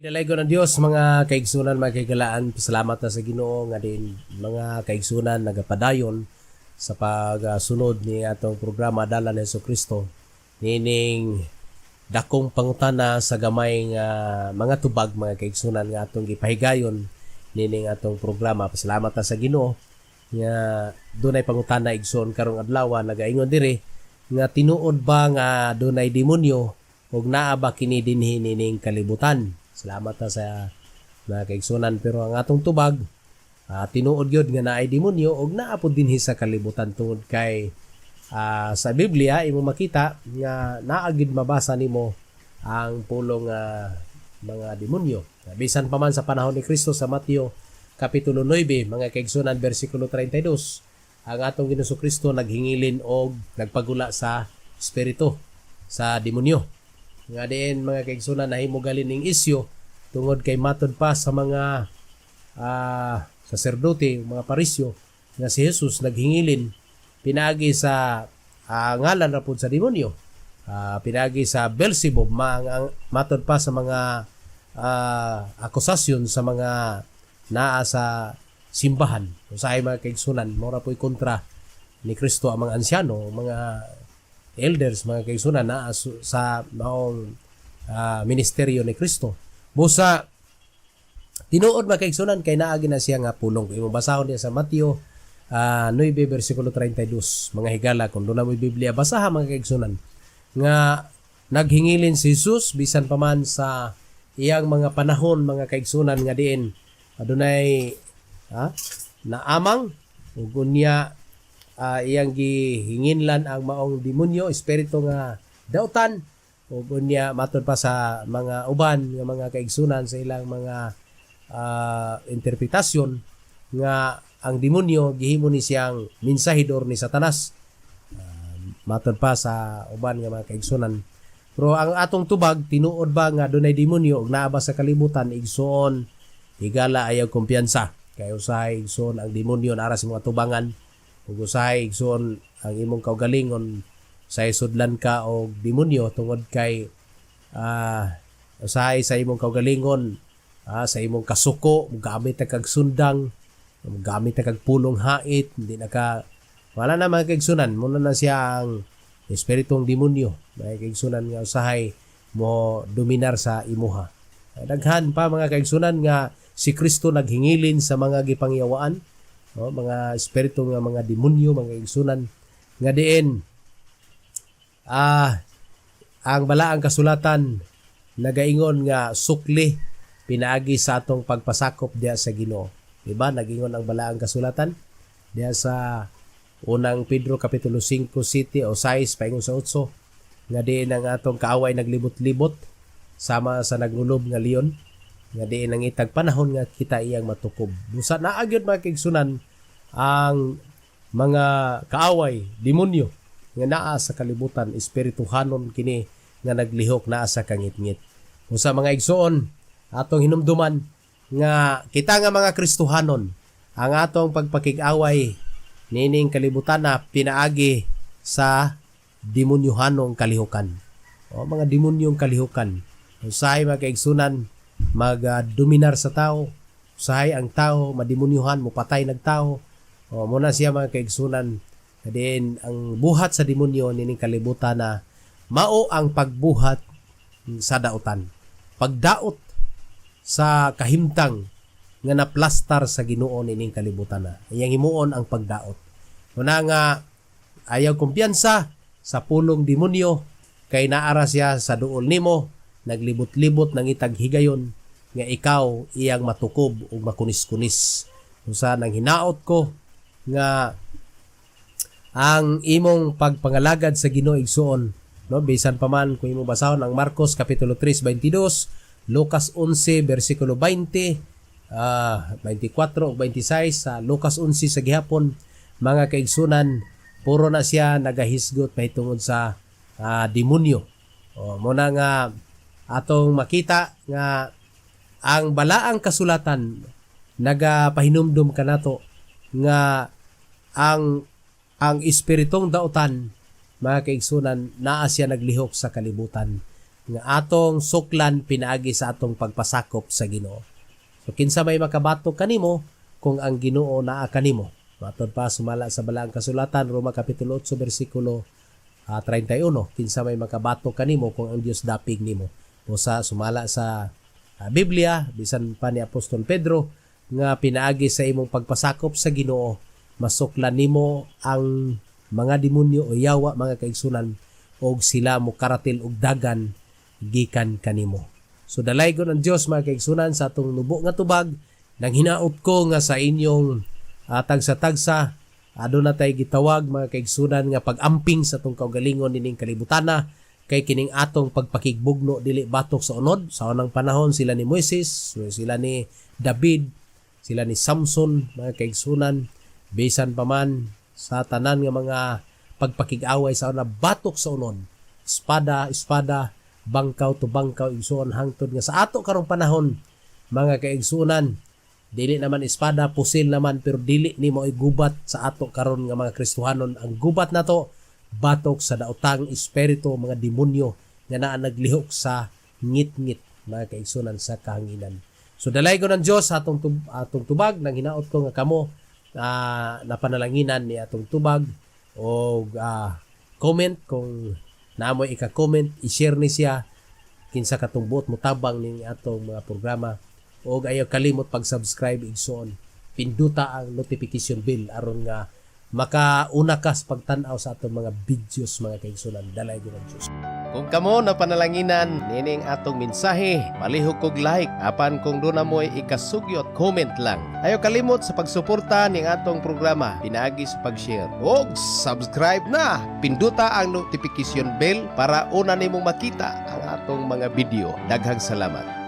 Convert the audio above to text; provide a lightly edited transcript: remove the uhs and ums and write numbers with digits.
Dalaygon ang Dios, mga kaigsunan, mga kahigalaan. Salamat na sa Ginoo nga din mga kaigsunan nagapadayon sa pagsunod ni atong programa Dalan ni Kristo nining dakong pangutana sa gamay nga mga tubag, mga kaigsunan, nga atong gipahigayon nining atong programa. Pasalamat na sa Ginoo nga dunay pangutana, igsoon, karong adlaw. Nagaingon diri nga tinuod ba nga dunay demonyo ug naa ba kini dinhi nining kalibutan? Salamat na sa mga kaigsunan, pero ang atong tubag, tinuod gyud nga naay demonyo ug naa pod dinhi sa kalibutan tungod kay sa Biblia imo makita nga naa gid, mabasa nimo ang pulong mga demonyo. Bisan pa man sa panahon ni Kristo, sa Mateo kapitulo 9, mga kaigsunan, bersikulo 32, ang atong Ginoong Kristo naghingilin og nagpagula sa espiritu sa demonyo. Nga diin, mga kaigsunan, nahimo galin ning isyu tungod kay matod pa sa mga saserdote, mga Parisyo, nga si Jesus naghingilin pinaagi sa ngalan ra pud sa demonyo. Pinaagi sa Beelzebub, matod pa sa mga akusasyon sa mga naa sa simbahan. Usahay, mga kaigsunan, mao ra po'y kontra ni Kristo ang mga ansyano, mga elders, mga kaigsunan, naa sa maong ministeryo ni Kristo. Busa tinuod, mga kaigsunan, kay naa na siya nga pulong. Kung imong basahon diya sa Mateo 9 bersikulo 32, mga higala, kung duna mo'y Biblia, basaha, mga kaigsunan, nga naghingilin si Jesus bisan pa man sa iyang mga panahon, mga kaigsunan, nga diin adunay naamang ug unya iyang gihinginlan ang maong demonyo, espiritu nga dautan, ug unya matod pa sa mga uban nga mga kaigsunan sa ilang mga interpretasyon nga ang demonyo gihimo ni siyang mensahidor ni Satanas, matod pa sa uban nga mga kaigsunan. Pero ang atong tubag, tinuod ba nga dunay demonyo ug naa ba sa kalibutan? Igsoon, higala, ayaw kumpiyansa kay usahay, igsoon, ang demonyo naa sa mga tubangan ug usahay, igsoon, ang imong kaugalingon sa sudlan ka og demonyo tungod kay usahay sa imong kaugalingon, sa imong kasuko, gamit na kag sundang, gamit na kag pulong hait, hindi na ka wala na, mga kaigsunan. Muna na siya ang espiritong demonyo, mga kaigsunan, nga usahay mo dominar sa imuha. Daghan pa, mga kaigsunan, nga si Kristo naghingilin sa mga gipangyawaan, no, mga espiritu nga mga demonyo, mga kaigsunan, nga diin ang balaang kasulatan nagaingon nga sukli pinaagi sa atong pagpasakop diya sa Ginoo. Diba? Nagingon ang balaang kasulatan diya sa Unang Pedro kapitulo 5 city o 6 paingon sa 8 nga diin ang atong kaaway naglibot-libot sama sa naglulob nga leon nga diin ang itag panahon nga kita iyang matukob. Busa naa gyud, mga kaigsunan, ang mga kaaway, demonyo nga naa sa kalibutan, espirituhanon kini nga naglihok naa sa kangitngit. Usa, mga igsoon, atong hinumduman nga kita nga mga Kristohanon, ang atong pagpakig-away nining kalibutan na pinaagi sa demonyohanong kalihukan. O mga demonyong kalihukan. Usahay, mga kaigsunan, magdominar sa tao. Usahay ang tao mademonyohan, mupatay nagtao. O muna siya, mga kaigsunan, din ang buhat sa demonyo nining kalibutan na mao ang pagbuhat sa dautan. Pagdaot sa kahimtang nga naplastar sa Ginoo nining kalibutan na. Iyang himuon ang pagdaot. Una nga ayaw kumpiyansa sa pulong demonyo kay naara siya sa duol nimo naglibot-libot nang itag higayon nga ikaw iyang matukob ug makunis-kunis. Usa nang hinaot ko nga ang imong pagpangalagad sa Ginoo, igsuon, no, bisan pa man kung imong basahon ang Marcos kapitulo 3:22, Lucas 11 bersikulo 20, 24 ug 26, sa Lucas 11 sa gihapon, mga kaigsunan, puro na siya nagahisgot mahitungod sa demonyo. O muna nga atong makita nga ang balaang kasulatan nagapahinumdum kanato nga ang espiritong dautan, mga kaigsunan, naa siya naglihok sa kalibutan. nga atong suklan pinaagi sa atong pagpasakop sa Ginoo. So kinsa may makabatok kanimo kung ang Ginoo naa kanimo? Matod pa sumala sa Balaang Kasulatan, Roma kapitulo 8 bersikulo 31, kinsa may makabatok kanimo kung ang Dios dapig nimo? O sa sumala sa Biblia, bisan pa ni Apostol Pedro, nga pinaagi sa imong pagpasakop sa Ginoo, masuklan nimo ang mga demonyo o yawa, mga kaigsunan, og sila mo karatil og dagan gikan kanimo. So dalaygon ang Dios, mga kaigsunan, sa atong nubo nga tubag. Nang hinaot ko nga sa inyong tagsa-tagsa aduna tay gitawag, mga kaigsunan, nga pag-amping sa atong kaugalingon nining kalibutana, kay kining atong pagpakigbugno dili batok sa unod. Sa unang panahon, sila ni Moises, sila ni David, sila ni Samson, mga kaigsunan, bisan pa man sa tanan nga mga pagpakig-away sa una, batok sa unod, espada espada, bangkaw to bangkaw, igsuon, hangtod nga sa ato karong panahon, mga kaigsunan, dili naman espada, pusil naman, pero dili ni mo gubat sa ato karon nga mga Kristohanon. Ang gubat nato batok sa daotang espiritu, mga demonyo nga naa naglihok sa ngit-ngit, mga kaigsunan, sa kahanginan. So dalaygon ang Dios sa atong tubag. Nang hinaot ko nga kamo napanalanginan ni atong tubag o comment kung naamoy ika-comment, i-share ni siya kinsa katong buot motabang ning atong mga programa, og ayaw kalimot pag-subscribe, igsoon. Pinduta ang notification bell aron nga makauna ka sa pagtan-aw sa atong mga videos, mga kaigsunan. Dalaygon ang Diyos. Kung kamo na panalanginan nining atong mensahe, palihog kog like, apan kung duna mo'y ikasugyot, comment lang. Ayaw kalimot sa pagsuporta ning atong programa pinaagi sa pag-share og subscribe na. Pinduta ang notification bell para una nimong makita ang atong mga video. Daghang salamat.